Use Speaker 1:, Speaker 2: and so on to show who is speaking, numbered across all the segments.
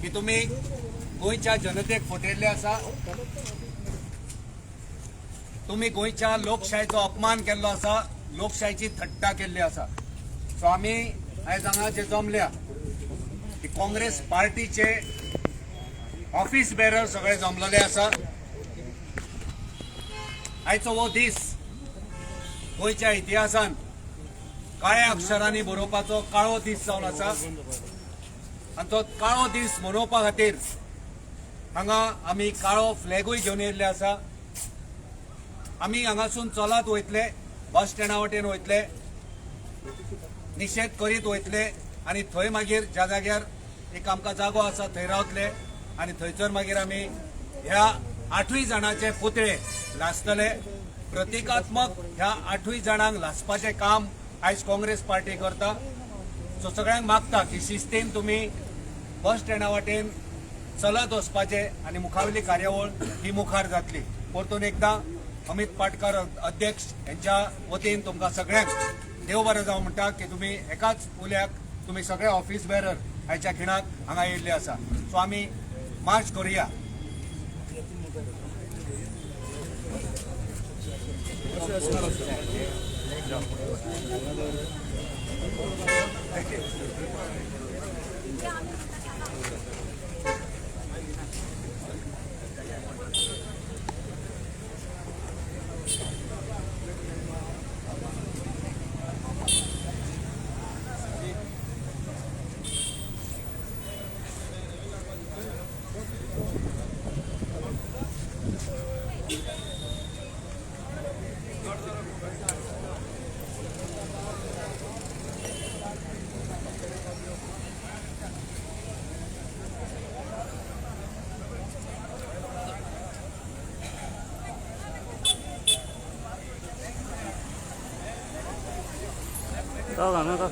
Speaker 1: की तुमी गोंयच्या जनतेक फटयल्ले आसा, तुमी गोंयच्या लोकशायेचो अपमान केल्लो आसा, लोकशायेची थट्टा केल्ली आसा. सो आमी आयज हांगा जे जमल्या की काँग्रेस पार्टीचे ऑफिस बेरर सगळे जमलेले आसा. आयचो हो दीस गोंयच्या इतिहासान काळ्या अक्षरांनी बरोवपाचो काळो दीस जावन आसा आनी तो काळो दीस मनोवपा खातीर हांगा आमी काळो फ्लॅगूय घेवन येयल्ले आसा. आमी हांगासून चलत वयतले, बस स्टँडा वटेन वयतले, निशेध करीत वयतले आनी थंय मागीर ज्या जाग्यार एक आमकां जागो आसा थंय रावतले आनी थंयसर मागीर आमी ह्या 8 जाणांचे पुतळे लासतले. प्रतिकात्मक ह्या 8 जाणांक लासपाचें काम आयज काँग्रेस पार्टी करता. सो सगळ्यांक मागता की शिस्तीन तुमी बस स्टँडा वाटेन चलत वचपाचें आनी मुखावयली कार्यावळ ही मुखार जातली. परतून एकदां अमित पाटकर अध्यक्ष यांच्या वतीन तुमकां सगळ्यांक देव बरें जावं म्हणटा की तुमी एकाच उल्याक तुमी सगळे ऑफिस बेरर आयच्या खिणाक हांगा येयल्ले आसा. सो आमी मार्च करुया.
Speaker 2: 나가.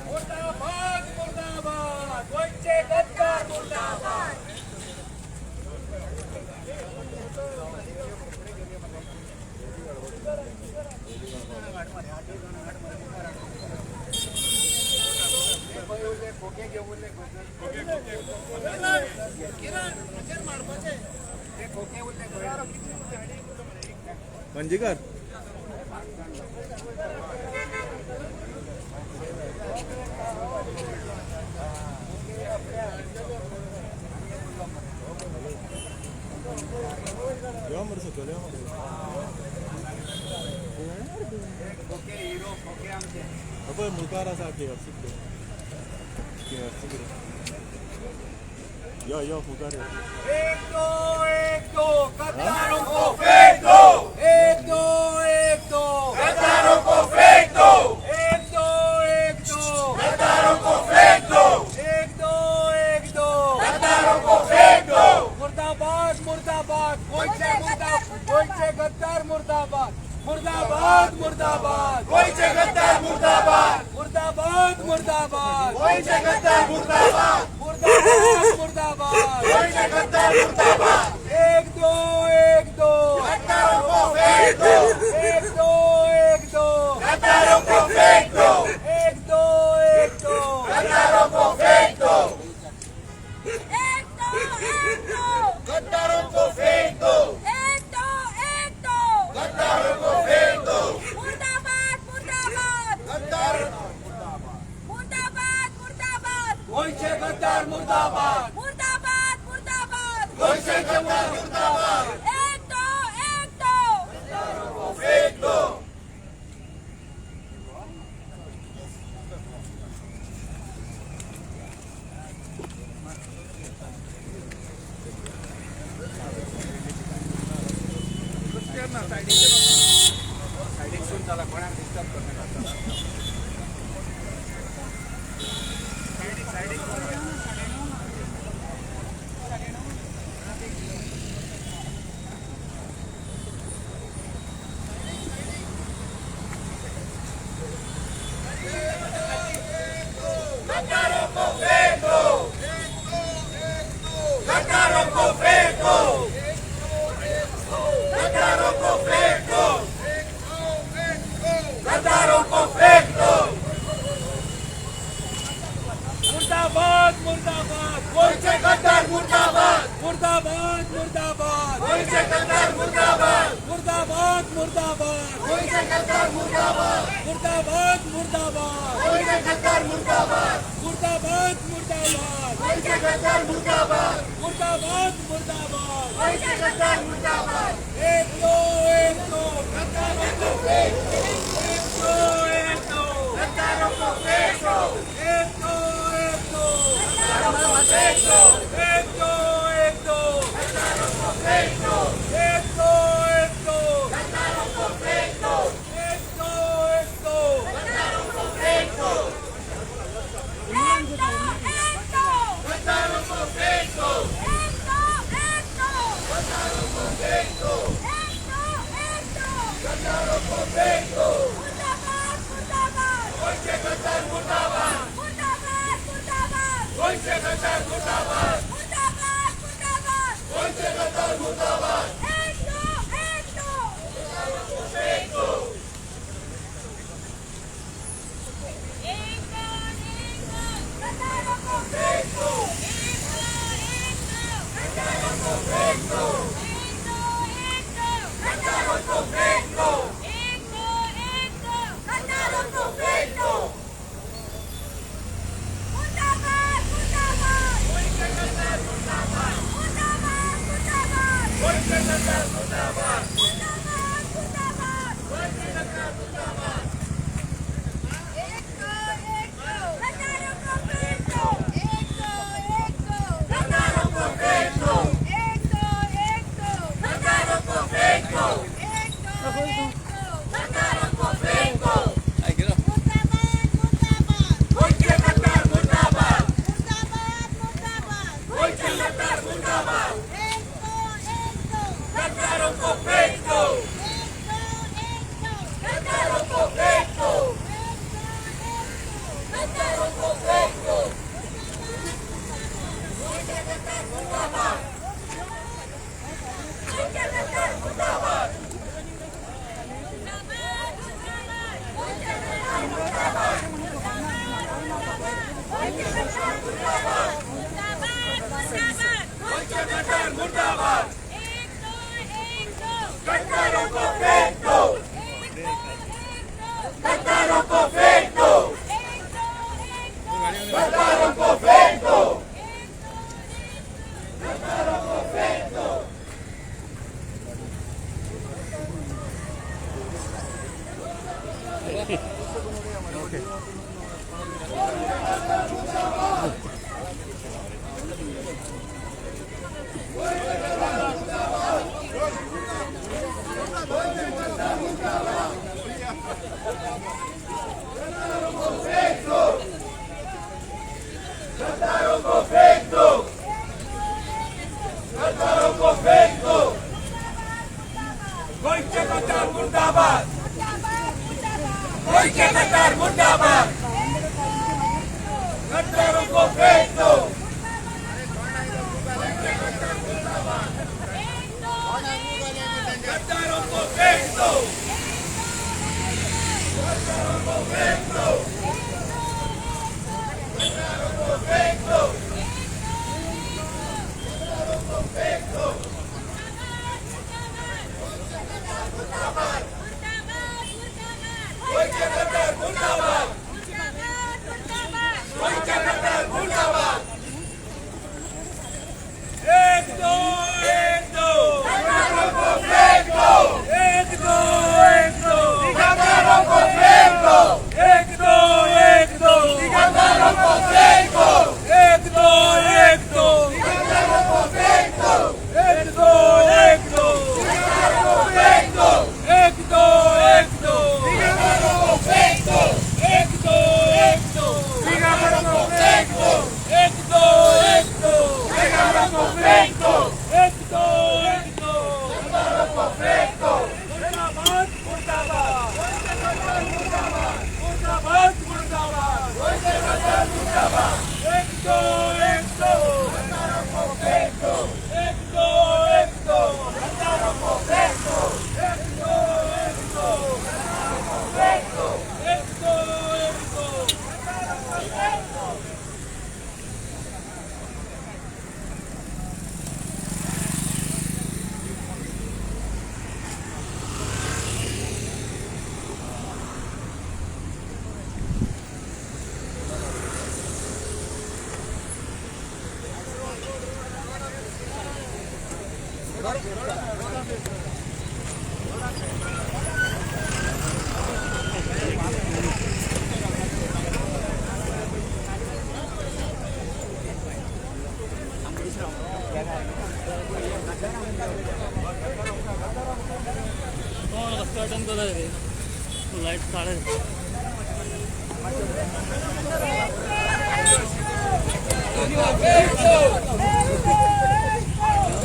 Speaker 1: मुर्दाबाद मुर्दाबाद गोंयचे गद्दार मुर्दाबाद.
Speaker 3: मंजीकर यो मरे सकयल यो मरे. पळय मुखार आसा KFC कडेन, KFC कडेन यो यो मुखार यो.
Speaker 1: एक दो एक दो गद्दारों को फेंक दो. एक दो एक दो गद्दारों को फेंक दो. एक दो एक दो गद्दारों को फेंक दो. एक दो एक दो गद्दारों को फेंक दो. मुर्दाबाद मुर्दाबाद गोंयचे मुर्दाबाद, गोंयचे गद्दार मुर्दाबाद, मुर्दाबाद मुर्दाबाद गोंयचे गद्दार मुर्दाबाद, मुर्दाबाद मुर्दाबाद गोंयचे गद्दार मुर्दाबाद, मुर्दाबाद मुर्दाबाद गोंयचे गद्दार मुर्दाबाद. एक दो एक दो गद्दारों को फेंक दो. एक दो एक दो गद्दारों को फेंक दो. एक दो एक दो गद्दारों को फेंक दो.
Speaker 4: एक दो एक दो
Speaker 1: गद्दारों को फेंक दो.
Speaker 4: एक दो एक दो
Speaker 1: गद्दारों को फेंक दो.
Speaker 4: मुर्दाबाद मुर्दाबाद
Speaker 1: गद्दार
Speaker 4: मुर्दाबाद मुर्दाबाद
Speaker 1: गोंयचे गद्दार मुर्दाबाद,
Speaker 4: मुर्दाबाद मुर्दाबाद
Speaker 1: गोंयचे गद्दार मुर्दाबाद.
Speaker 4: एक दो एक दो
Speaker 1: गद्दारों को फेंक दो. सायडीकसून चला, कोणाक डिस्टर्ब करनाका. सायडीक सायडीक. गद्दारों को फेंक दो. मुर्दाबाद। गोयचे गद्दार मुर्दाबाद, मुर्दाबाद मुर्दाबाद। गोयचे गद्दार मुर्दाबाद, मुर्दाबाद मुर्दाबाद। गोयचे गद्दार मुर्दाबाद, मुर्दाबाद मुर्दाबाद। गोयचे गद्दार मुर्दाबाद, मुर्दाबाद मुर्दाबाद। गोयचे गद्दार मुर्दाबाद, मुर्दाबाद मुर्दाबाद। गोयचे गद्दार मुर्दाबाद। एक दो एक दो गद्दारों को फेंक दो, एक दो एक दो गद्दारों को फेंक दो, एक दो एक दो गद्दारों को फेंक दो, एक दो एक दो गद्दारों को फेंक दो, एक दो एक दो गद्दारों को फेंक दो, एक दो एक दो गद्दारों को फेंक दो,
Speaker 4: एक दो एक दो
Speaker 1: गद्दारों को फेंक दो,
Speaker 4: एक दो एक दो
Speaker 1: गद्दारों को फेंक दो,
Speaker 4: एक दो एक दो
Speaker 1: गद्दारों को फेंक दो।
Speaker 4: मुर्दाबाद मुर्दाबाद।
Speaker 1: गोयचे गद्दार मुर्दाबाद,
Speaker 4: मुर्दाबाद मुर्दाबाद।
Speaker 1: गोयचे गद्दार मुर्दाबाद,
Speaker 4: मुर्दाबाद मुर्दाबाद।
Speaker 1: गोयचे गद्दार मुर्दाबाद।
Speaker 4: एक दो एक दो
Speaker 1: फेंक दो,
Speaker 4: एक दो एक दो गद्दारों को फेंक दो, एक दो एक दो
Speaker 1: गद्दारों को फेंक दो,
Speaker 4: एक दो एक दो
Speaker 1: गद्दारों को फेंक दो,
Speaker 4: एक दो एक दो गद्दारों को फेंक दो। मुर्दाबाद मुर्दाबाद।
Speaker 1: गोयचे गद्दार मुर्दाबाद,
Speaker 4: मुर्दाबाद मुर्दाबाद।
Speaker 1: गोयचे गद्दार मुर्दाबाद,
Speaker 4: मुर्दाबाद मुर्दाबाद।
Speaker 1: गोयचे गद्दार मुर्दाबाद।
Speaker 4: एक दो एक दो गद्दारों को फेंक दो, एक दो एक दो
Speaker 1: गद्दारों को फेंक दो,
Speaker 4: एक दो एक दो
Speaker 1: गद्दारों को फेंक दो,
Speaker 4: एक दो एक दो
Speaker 1: गद्दारों को फेंक दो।
Speaker 4: मुर्दाबाद मुर्दाबाद।
Speaker 1: गोयचे गद्दार मुर्दाबाद,
Speaker 4: मुर्दाबाद मुर्दाबाद।
Speaker 1: गोयचे गद्दार मुर्दाबाद।
Speaker 4: एक दो एक दो
Speaker 1: गद्दारों को फेंक दो,
Speaker 4: एक दो एक दो
Speaker 1: गद्दारों को फेंक दो,
Speaker 4: एक दो एक दो
Speaker 1: गद्दारों को फेंक दो। गोयचे गद्दार मुर्दाबाद,
Speaker 4: गोयचे गद्दार
Speaker 1: मुर्दाबाद,
Speaker 4: मुर्दाबाद मुर्दाबाद।
Speaker 1: गोयचे गद्दार मुर्दाबाद,
Speaker 4: गोयचे गद्दार
Speaker 1: मुर्दाबाद,
Speaker 4: मुर्दाबाद मुर्दाबाद।
Speaker 1: गोयचे गद्दार मुर्दाबाद।
Speaker 4: एक दो एक दो
Speaker 1: गद्दारों को फेंक दो,
Speaker 4: एक दो एक दो
Speaker 1: गद्दारों को फेंक दो,
Speaker 4: एक दो एक दो
Speaker 1: गद्दारों को फेंक दो,
Speaker 4: एक दो एक दो
Speaker 1: गद्दारों को फेंक दो। गद्दारों को फेंक दो, गद्दारों को फेंक दो। गोयचे गद्दार मुर्दाबाद,
Speaker 4: मुर्दाबाद मुर्दाबाद।
Speaker 1: गोयचे गद्दार मुर्दाबाद। गद्दारों को फेंक दो,
Speaker 4: एक दो एक दो
Speaker 1: गद्दारों को फेंक दो, गद्दारों को फेंक दो, गद्दारों को फेंक दो, गद्दारों को फेंक दो।
Speaker 4: मुर्दाबाद मुर्दाबाद।
Speaker 1: गोयचे गद्दार मुर्दाबाद,
Speaker 4: मुर्दाबाद मुर्दाबाद।
Speaker 1: गोयचे गद्दार मुर्दाबाद।
Speaker 2: लाईट काढ.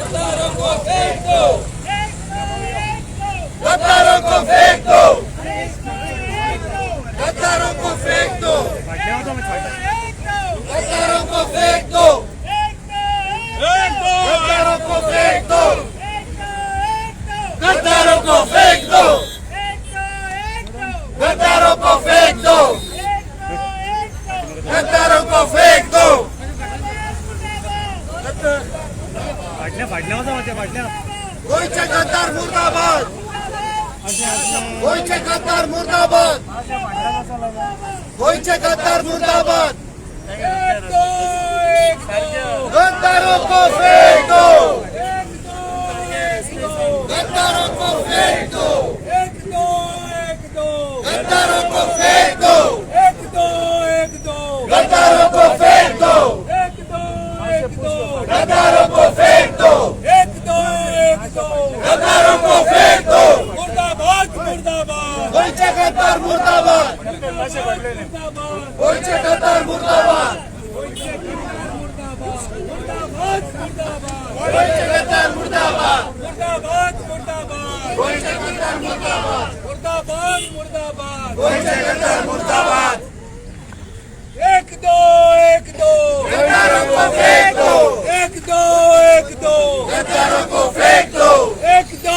Speaker 1: गद्दारों को फेंक दो, गद्दारों को फेंक दो, गद्दारों को फेंक दो, गद्दारों को फेंक दो, गद्दारों को फेंक दो, गद्दारों को फेंक दो, गद्दारों को फेंक दो.
Speaker 2: फाटल्या वचा फाटल्या.
Speaker 1: गोयचे गद्दार मुर्दाबाद, गोयचे गद्दार मुर्दाबाद, गोयचे गद्दार मुर्दाबाद. गद्दारों को फेंक दो, गद्दारों को फेंक दो, गद्दारों को फेंक दो, गद्दारों को फेंक दो, गद्दारों को फेंक दो, गद्दारों को फेंक दो.
Speaker 3: मुर्दाबाद मुर्दाबाद.
Speaker 1: गोयचे गद्दार मुर्दाबाद, गोयचे गद्दार मुर्दाबाद,
Speaker 3: मुर्दाबाद मुर्दाबाद.
Speaker 1: गोयचे गद्दार मुर्दाबाद,
Speaker 3: मुर्दाबाद मुर्दाबाद.
Speaker 1: गोयचे गद्दार मुर्दाबाद,
Speaker 3: मुर्दाबाद मुर्दाबाद.
Speaker 1: गोयचे गद्दार मुर्दाबाद.
Speaker 3: एक दो एक दो.
Speaker 1: गद्दारों को फेंक दो,
Speaker 3: एक दो एक दो.
Speaker 1: गद्दारों को फेंक दो,
Speaker 3: एक दो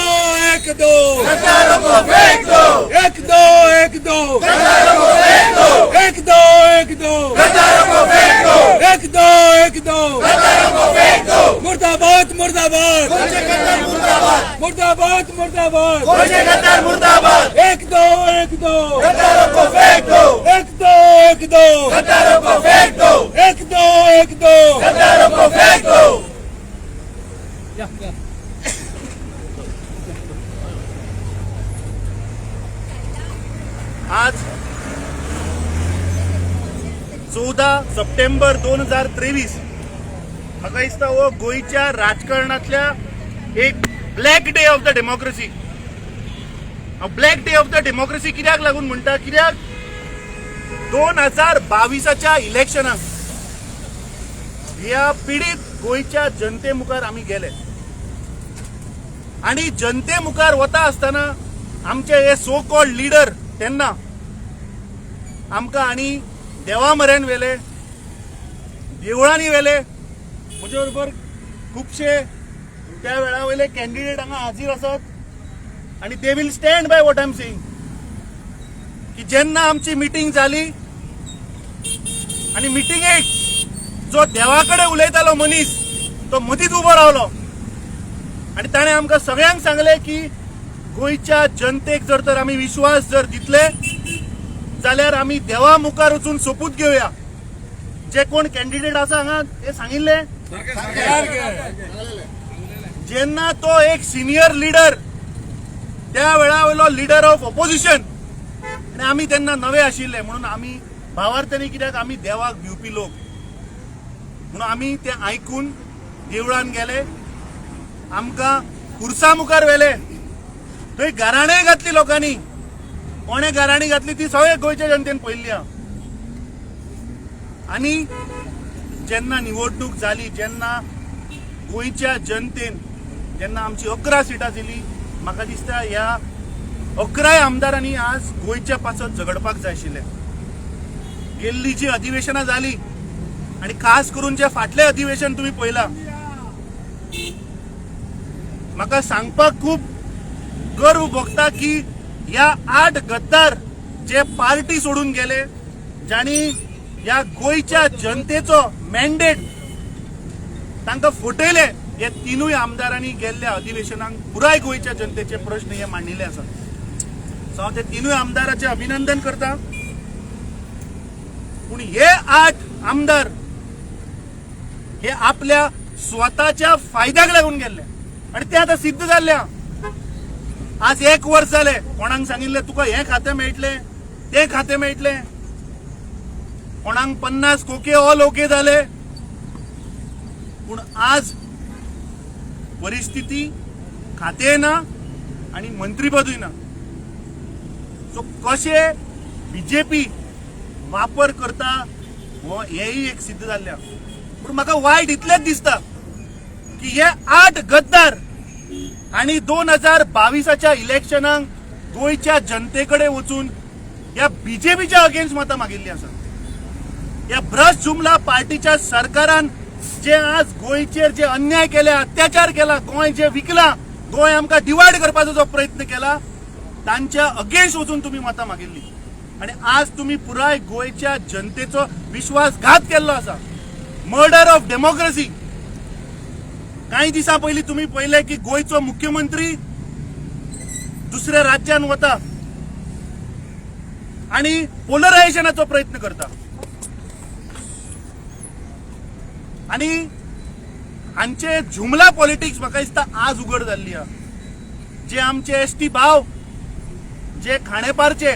Speaker 3: एक दो.
Speaker 1: गद्दारों को फेंक दो,
Speaker 3: एक दो एक दो.
Speaker 1: गद्दारों को फेंक दो,
Speaker 3: एक दो एक दो.
Speaker 1: गद्दारों को फेंक दो,
Speaker 3: एक दो एक दो.
Speaker 1: गद्दारों को फेंक दो.
Speaker 3: मुर्दाबाद मुर्दाबाद.
Speaker 1: गोयचे गद्दार मुर्दाबाद,
Speaker 3: मुर्दाबाद मुर्दाबाद.
Speaker 1: गोयचे गद्दार मुर्दाबाद.
Speaker 3: एक दो एक दो.
Speaker 1: गद्दारों को फेंक दो,
Speaker 3: एक दो एक दो.
Speaker 1: गद्दारों को फेंक दो,
Speaker 3: एक दो एक दो.
Speaker 1: गद्दारों को फेंक दो.
Speaker 5: आज 14 सप्टेंबर 2023, म्हाका दिसता हो गोंयच्या राजकारणांतल्या एक black day of the democracy. Black day of the democracy कित्याक लागून म्हणटा? कित्याक 2022च्या इलेक्शनाक ह्या पिडीत गोंयच्या जनते मुखार आमी गेले आणि जनते मुखार वता आसतना आमचे हे सो कॉल्ड लिडर तेन्ना आमकां आनी देवा म्हऱ्यान व्हेले, देवळांनी व्हेले. म्हजे बरोबर खुबशे त्या वेळा वयले कॅन्डिडेट हांगा हाजीर आसात आनी they will stand by what I am saying की जेन्ना आमची मिटींग जाली आनी मिटिंगेक जो देवा कडेन उलयतालो मनीस तो मदींच उबो रावलो आनी ताणें आमकां सगळ्यांक सांगलें की गोंयच्या जनतेक जर तर आमी विश्वास जर दितले जाल्यार आमी देवा मुखार वचून सोपूत घेवया. जे कोण कॅन्डिडेट आसा हांगा, ते सांगिल्ले. जेन्ना तो एक सिनियर लिडर, त्या वेळा वयलो लिडर ऑफ ऑपोजिशन, आनी आमी तेन्ना नवे आशिल्ले म्हणून आमी भावार्थांनी, कित्याक आमी देवाक भिवपी लोक म्हणून आमी ते आयकून देवळान गेले. आमकां खुर्सा मुखार व्हेले, थंय गाराणें घातली लोकांनी. कोणें गाराणी घातली ती सगळे गोंयच्या जनतेन पळयल्ली आहा. आनी जेन्ना निवडणूक जाली, जेन्ना गोंयच्या जनतेन जेन्ना आमची 11 सिटां दिली, म्हाका दिसता ह्या 11 आमदारांनी आज गोंयच्या पासत झगडपाक जाय आशिल्लें. गेल्ली जी अधिवेशनां जाली आनी खास करून जे फाटलें अधिवेशन तुमी पळयलां, म्हाका सांगपाक खूब गर्व भोगता की ह्या आठ गद्दार जे पार्टी सोडून गेले, जांणी ह्या गोंयच्या जनतेचो मॅन्डेट तांकां फटयले, हे तिनूय आमदारांनी गेल्ल्या अधिवेशनाक पुराय गोंयच्या जनतेचे प्रश्न हे मांडिल्ले आसात. सो हांव ते तिनूय आमदाराचें अभिनंदन करता. पूण हे आठ आमदार हे आपल्या स्वताच्या फायद्याक लागून गेल्ले. आनी तें आतां सिद्ध जाल्लें आहा. आज एक वर्स जालें, कोणाक सांगिल्लें तुका हें खातें मेळटलें, तें खातें मेळटलें, कोणाक 50 खोके ऑल ओके जाले. पूण आज परिस्थिती खातें ना आनी मंत्रीपदूय ना. सो कशें बीजेपी वापर करता हो हेंय एक सिद्ध जाल्लें आहा. पूण म्हाका वायट इतलेंच दिसता की हे 8 गद्दार आनी 2022 इलेक्शनाक गोंयच्या जनते कडेन वचून ह्या बीजेपीच्या अगेन्स्ट मतां मागिल्लीं आसा. ह्या भ्रश्ट जुमला पार्टीच्या सरकारान जे आज गोंयचेर जे अन्याय केले, अत्याचार केला, गोंय जे विकला, गोंय आमकां डिवायड करपाचो जो प्रयत्न केला, तांच्या अगेन्स्ट वचून तुमी मतां मागिल्ली आनी आज तुमी पुराय गोंयच्या जनतेचो विश्वासघात केल्लो आसा. Murder of democracy. कांय दिसां पयलीं तुमी पळयलें की गोंयचो मुख्यमंत्री दुसऱ्या राज्यान वता आनी पोलरायझेशनाचो प्रयत्न करता आनी हांचे जुमला पॉलिटिक्स म्हाका दिसता आज उगड जाल्ली आहा. जे आमचे एसटी भाव जे खाणेपारचे,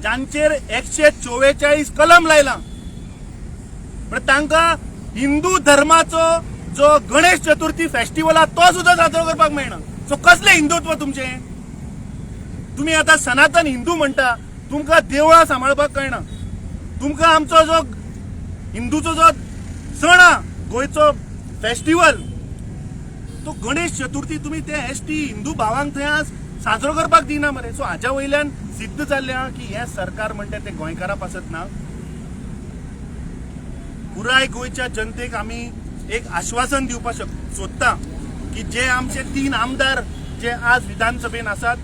Speaker 5: जांचेर 144 कलम लायला, पण तांकां हिंदू धर्माचो जो गणेश चतुर्थी फेस्टिवल आहा तो सुद्दां साजरो करपाक मेळना. सो कसलें हिंदुत्व तुमचें? तुमी आतां सनातन हिंदू म्हणटा, तुमकां देवळां सांबाळपाक कळना, तुमकां आमचो जो हिंदूचो जो सण आहा, गोंयचो फेस्टिवल तो गणेश चतुर्थी, तुमी ते एसटी हिंदू भावांक थंय आज साजरो करपाक दिना मरे. सो हाज्या वयल्यान सिद्ध जाल्लें आहा की हें सरकार म्हणटा तें गोंयकारां पासत ना. पुराय गोंयच्या जनतेक आमी एक आश्वासन दिवपाक सोदता की जे आमचे 3 आमदार जे आज विधानसभेन आसात,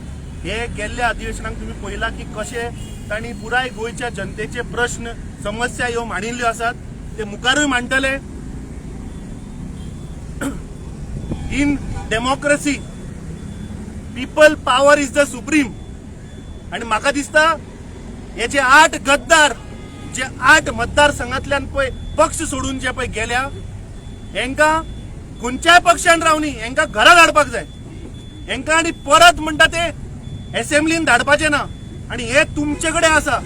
Speaker 5: हे गेल्ल्या अधिवेशनाक तुमी पळयलां की कशे तांणी पुराय गोंयच्या जनतेचे प्रश्न, समस्या ह्यो मांडिल्ल्यो आसात, ते मुखारूय मांडटले. In democracy people power is the supreme. आनी म्हाका दिसता हे जे 8 गद्दार जे 8 मतदारसंघातल्यान पळय पक्ष सोडून जे पळय गेल्या, हेंकां खंयच्याय पक्षान रावनी, हेंकां घरा धाडपाक जाय हेंकां आनी परत म्हणटा ते एसेंब्लीन धाडपाचें ना. आनी हे तुमचे कडेन आसा.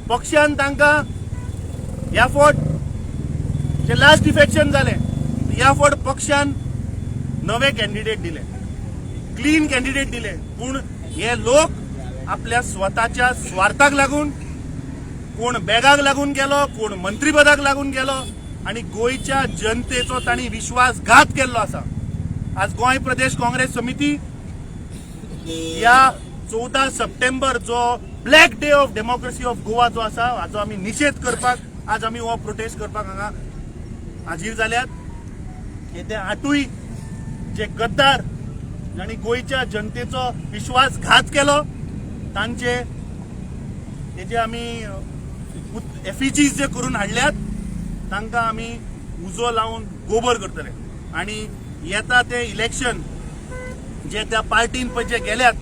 Speaker 5: पक्षान तांकां ह्या फावट जे लास्ट डिफेक्शन जालें, ह्या फावट पक्षान नवे कॅन्डिडेट दिले, क्लीन कॅन्डिडेट दिले. पूण हे लोक आपल्या स्वताच्या स्वार्थाक लागून, कोण बॅगाक लागून गेलो, कोण मंत्रीपदाक लागून गेलो आनी गोंयच्या जनतेचो तांणी विश्वासघात केल्लो आसा. आज गोंय प्रदेश काँग्रेस समिती ह्या 14 सप्टेंबर जो black day of democracy of Goa जो आसा, हाचो आमी निशेध करपाक आज आमी हो प्रोटेस्ट करपाक हांगा हाजीर जाल्यात. हे ते 8 जे गद्दार जांणी गोंयच्या जनतेचो विश्वासघात केलो, तांचे हे जे आमी एफिजीज जे करून हाडल्यात, तांकां आमी उजो लावन गोबर करतले. आनी येता ते इलेक्शन जे त्या पार्टीन पळय जे गेल्यात,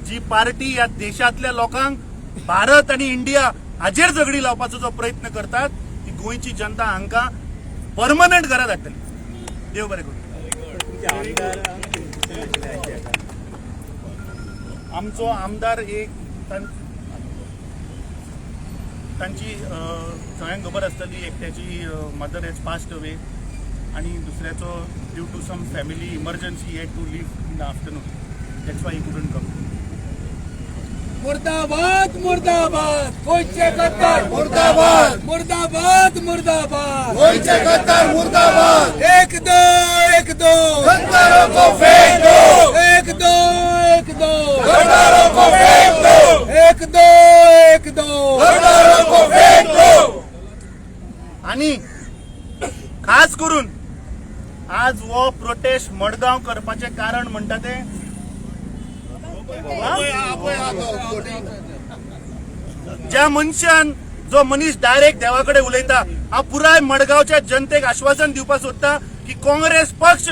Speaker 5: जी पार्टी ह्या देशांतल्या लोकांक भारत आनी इंडिया हाजेर झगडी लावपाचो जो प्रयत्न करतात, ती गोंयची जनता हांकां परमनंट घरा धाडटली. देव बरें करूं.
Speaker 3: तुमचे आमदार आता
Speaker 5: आमचो आमदार एक तांची सगळ्यांक खबर आसतली, एकट्याची मदर हॅज पास्ड अवे आनी दुसऱ्याचो due to some family emergency had to leave in the afternoon, that's why he couldn't come.
Speaker 1: मुर्दाबाद मुर्दाबाद, गोंयचे गद्दार मुर्दाबाद, मुर्दाबाद मुर्दाबाद,
Speaker 6: गोंयचे गद्दार मुर्दाबाद.
Speaker 1: एक दो एक दो,
Speaker 6: गद्दारों को फेंक दो.
Speaker 1: एक दो एक दो,
Speaker 6: गद्दारों को फेंक दो.
Speaker 1: एक दो एक दो,
Speaker 6: गद्दारों को फेंक दो.
Speaker 5: आणि खास करून आज हो प्रोटेस्ट मडगांव करपाचें कारण म्हणटा ते, हा? ज्या मनशान, जो मनीस डायरेक्ट देवा कडेन उलयता, हांव पुराय मडगांवच्या जनतेक आश्वासन दिवपाक सोदता की काँग्रेस पक्ष,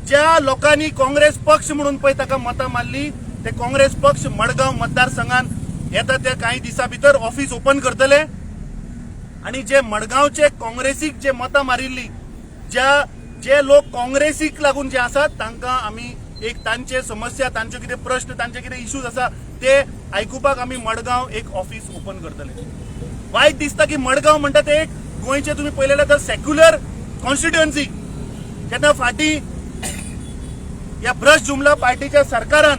Speaker 5: ज्या लोकांनी काँग्रेस पक्ष म्हणून पळय ताका मतां मारली, ते काँग्रेस पक्ष मडगांव मतदारसंघात येता त्या कांय दिसां भितर ऑफिस ओपन करतले. आणि जे मडगांवचे काँग्रेसीक जे मतां मारिल्ली, ज्या जे लोक काँग्रेसीक लागून जे आसात तांकां आमी एक तांचे समस्या, तांचे कितें प्रश्न, तांचे कितें इश्यूज आसा ते आयकुपाक आमी मडगांव एक ऑफिस ओपन करतले. वायट दिसता की मडगांव म्हणटा ते एक गोंयचे तुमी पळयलें तर सेक्युलर कॉन्स्टिट्युएन्सी, जेन्ना फाटीं ह्या ब्रश जुमला पार्टीच्या सरकारान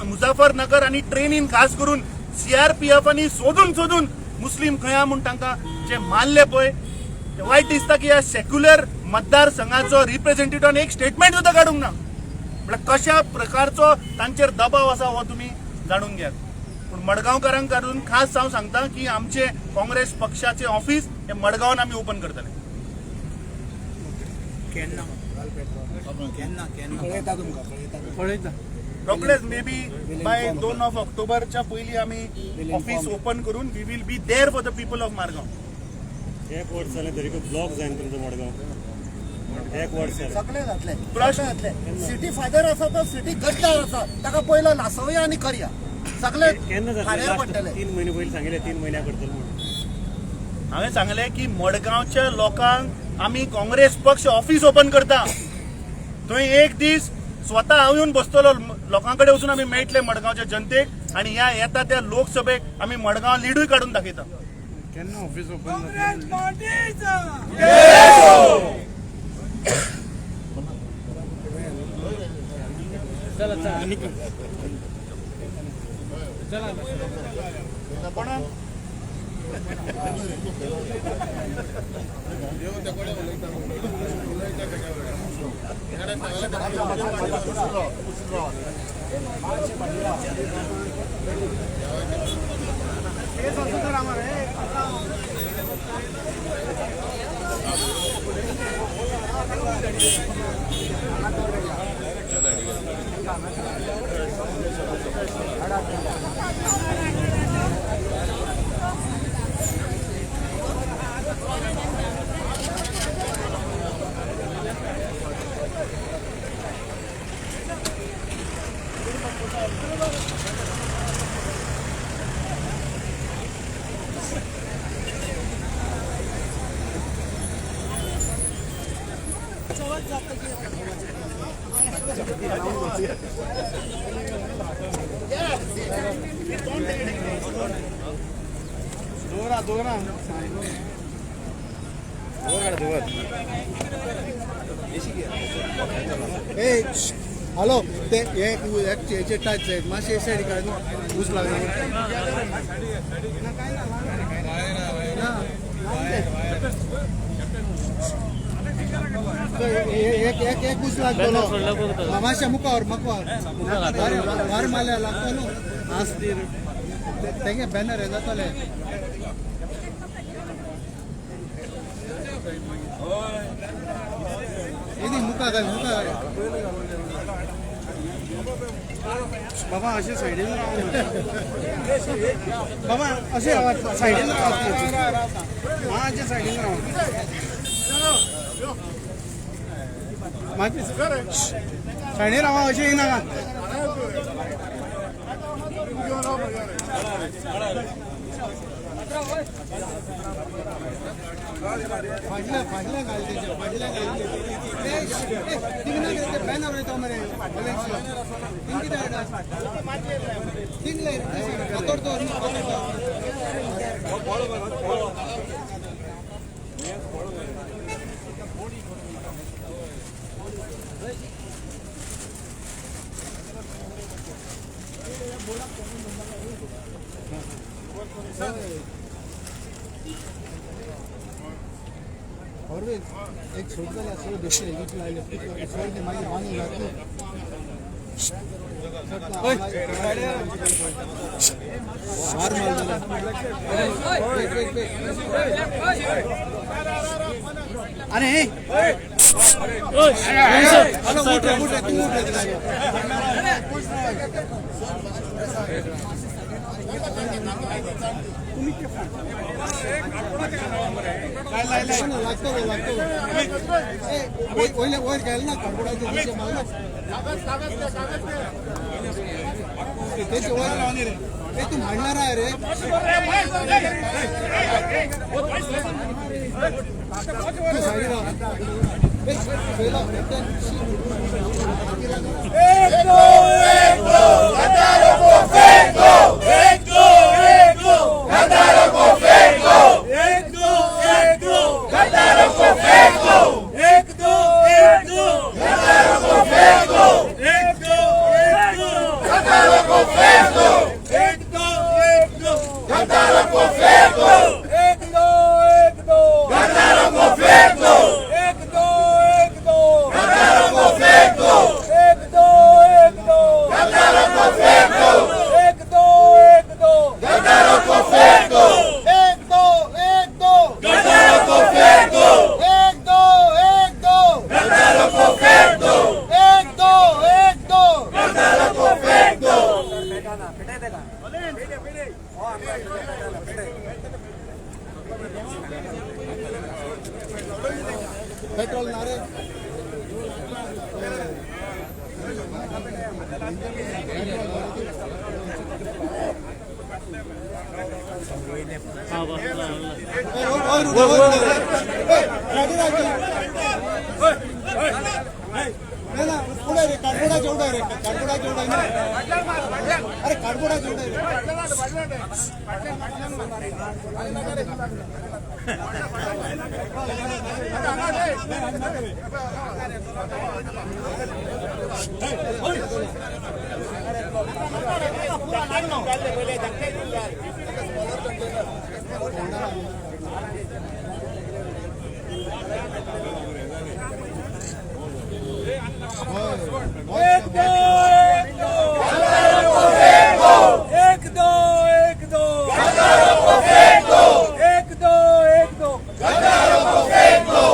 Speaker 5: मुझफ्फरनगर आनी ट्रेनीन खास करून सीआरपीएफांनी सोदून सोदून मुस्लीम खंय आहा म्हूण तांकां जे मारले पळय, ते वायट दिसता की ह्या सेक्युलर मतदारसंघाचो रिप्रेझेंटेटिव्हान एक स्टेटमेंट सुद्दां काडूंक ना. म्हळ्यार कशा प्रकारचो तांचेर दबाव आसा हो तुमी जाणून घेयात. पूण मडगांवकारांक काडून खास हांव सांगता की आमचे काँग्रेस पक्षाचे ऑफिस हे मडगांवान आमी ओपन करतले.
Speaker 2: पळयता.
Speaker 5: रोखडेच मे बी बाय 2 ऑफ ऑक्टोबरच्या पयलीं आमी ऑफिस ओपन करून we will be there for the people of Margao.
Speaker 2: एक वर्स जालें तरी ब्लॉक जायना तुमचो मडगांव. एक वर्स जालें.
Speaker 7: सगळे जातले, प्रश्न जातले. सिटी फादर आसा तो सिटी गद्दार आसा, ताका पयलो लासोवया आनी करया. सगळे
Speaker 2: केन्ना जातलें?
Speaker 7: खाऱ्यार
Speaker 2: लास्ट
Speaker 7: पडटले.
Speaker 2: 3 म्हयने पयलीं सांगिल्लें 3 म्हयन्या करतले म्हणून.
Speaker 5: हांवें सांगलें की मडगांवच्या लोकांक आमी काँग्रेस पक्ष ऑफिस ओपन करता, थंय एक दीस स्वता हांव येवन बसतलो, लोकां कडेन वचून आमी मेळटले मडगांवच्या जनतेक आनी ह्या येता त्या लोकसभेक आमी मडगांव लिडूय काडून दाखयता.
Speaker 3: केन्ना ऑफिस ओपन?
Speaker 1: काँग्रेस पार्टीचा.
Speaker 5: कोणाक
Speaker 3: दोरा दोरा
Speaker 7: ए हॅलो, ते एक हेचे टच जायत मातशे सायड काड न्हू, ऊस लागला. एक एक एक ऊस लागतलो मातशे मुखार मुखार वार मारल्यार लागतो न्हू. तेंगे बॅनर हे जातले. येदी मुखार घाल, मुखार घाल.
Speaker 3: बाबा अशे सायडीन राव. बाबा अशे रावात, सायडीन रावात. मातशे सायडीन राव. मातशे सायडीन रावा, अशें येयनाका.
Speaker 7: फाटल्या फाटल्या घाल तेच्या फाटल्या घाल. थिंग ते बॅनर वयता मरे थिंग कितें थिंग फातोर दवर न्हू, फातोर दवर. अरविंद एक सोड जाल्यार सगळें दुसरें हेजेच लायलें सोड ते मागीर बांदून घातली. मार मारलें.
Speaker 3: आनी
Speaker 7: हॅलो, उठ रे, उठ रे, तूं उठ रे. लागतो लागतो. वयले वयर घाल ना कार्बोर्डाचे तेचे मारलो तेचे वयर. ए तूं मांडणार आहे रे. तूं सायडीन राव.
Speaker 1: एक दो एक दो
Speaker 6: गद्दारों को फेंक दो।
Speaker 1: एक दो एक दो
Speaker 6: गद्दारों को फेंक दो।
Speaker 1: एक दो एक दो
Speaker 6: गद्दारों को फेंक दो।
Speaker 1: एक दो एक दो
Speaker 6: गद्दारों को फेंक दो।
Speaker 1: एक दो एक दो
Speaker 6: गद्दारों को फेंक दो।
Speaker 1: एक दो एक दो
Speaker 6: गद्दारों को फेंक दो।
Speaker 1: एक दो एक दो
Speaker 6: गद्दारों को फेंक दो।
Speaker 1: एक दो एक दो
Speaker 6: गद्दारों को फेंक दो।
Speaker 1: एक दो एक दो
Speaker 6: गद्दारों को फेंक दो।
Speaker 1: एक दो एक दो
Speaker 6: गद्दारों को फेंक दो।
Speaker 7: एक दो एक दो
Speaker 6: गद्दारों को फेंक दो।
Speaker 7: एक दो एक दो
Speaker 6: गद्दारों को फेंक दो।
Speaker 7: एक दो एक दो
Speaker 6: गद्दारों को फेंक दो।
Speaker 7: पेट्रोल नारे अरे कार्डबोर्डाचे उडय रे।
Speaker 1: एक दो एक दो एक दो एक दो एक दो एक दो
Speaker 6: गद्दारों को फेंक दो।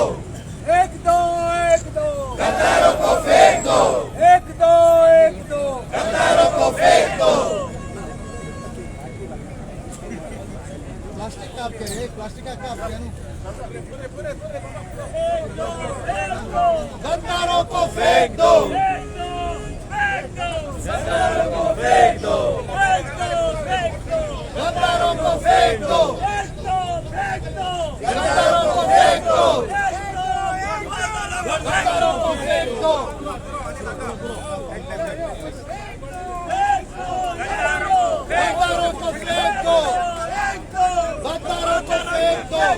Speaker 1: एक दो एक दो
Speaker 6: गद्दारों को फेंक दो।
Speaker 1: एक दो एक दो
Speaker 6: गद्दारों को फेंक दो।
Speaker 7: प्लास्टिक काप के रे, प्लास्टिक का काप के नु।
Speaker 6: गद्दारों को फेंक दो। गद्दारों को फेंक दो। गद्दारों को फेंक दो। गद्दारों को फेंक दो। गद्दारों को फेंक दो।
Speaker 7: गद्दारों को फेंक दो। गद्दारों को फेंक दो।